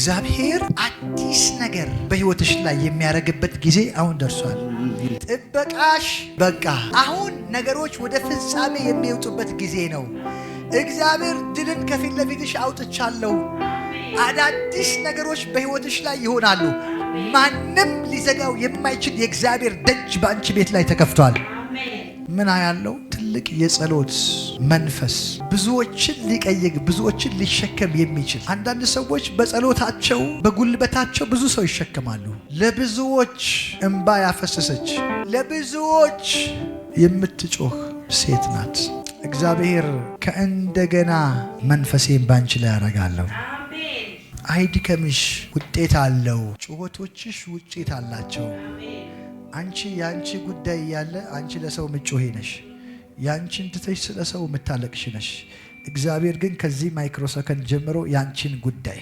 እግዚአብሔር አዲስ ነገር በሕይወትሽ ላይ የሚያደርግበት ጊዜ አሁን ደርሷል። ጥበቃሽ በቃ አሁን ነገሮች ወደ ፍጻሜ የሚወጡበት ጊዜ ነው። እግዚአብሔር ድልን ከፊት ለፊትሽ አውጥቻለሁ። አዳዲስ ነገሮች በሕይወትሽ ላይ ይሆናሉ። ማንም ሊዘጋው የማይችል የእግዚአብሔር ደጅ በአንቺ ቤት ላይ ተከፍቷል። ምን ያለው ትልቅ የጸሎት መንፈስ፣ ብዙዎችን ሊቀይግ፣ ብዙዎችን ሊሸከም የሚችል። አንዳንድ ሰዎች በጸሎታቸው በጉልበታቸው ብዙ ሰው ይሸከማሉ። ለብዙዎች እንባ ያፈሰሰች፣ ለብዙዎች የምትጮህ ሴት ናት። እግዚአብሔር ከእንደገና መንፈሴን ባንቺ ላይ ያደርጋለሁ። አይድከምሽ፣ ውጤት አለው። ጩኸቶችሽ ውጤት አላቸው። አንቺ የአንቺ ጉዳይ እያለ አንቺ ለሰው ምጮሄ ነሽ። ያንቺን ትተሽ ስለ ሰው የምታለቅሽ ነሽ። እግዚአብሔር ግን ከዚህ ማይክሮ ሰከንድ ጀምሮ ያንቺን ጉዳይ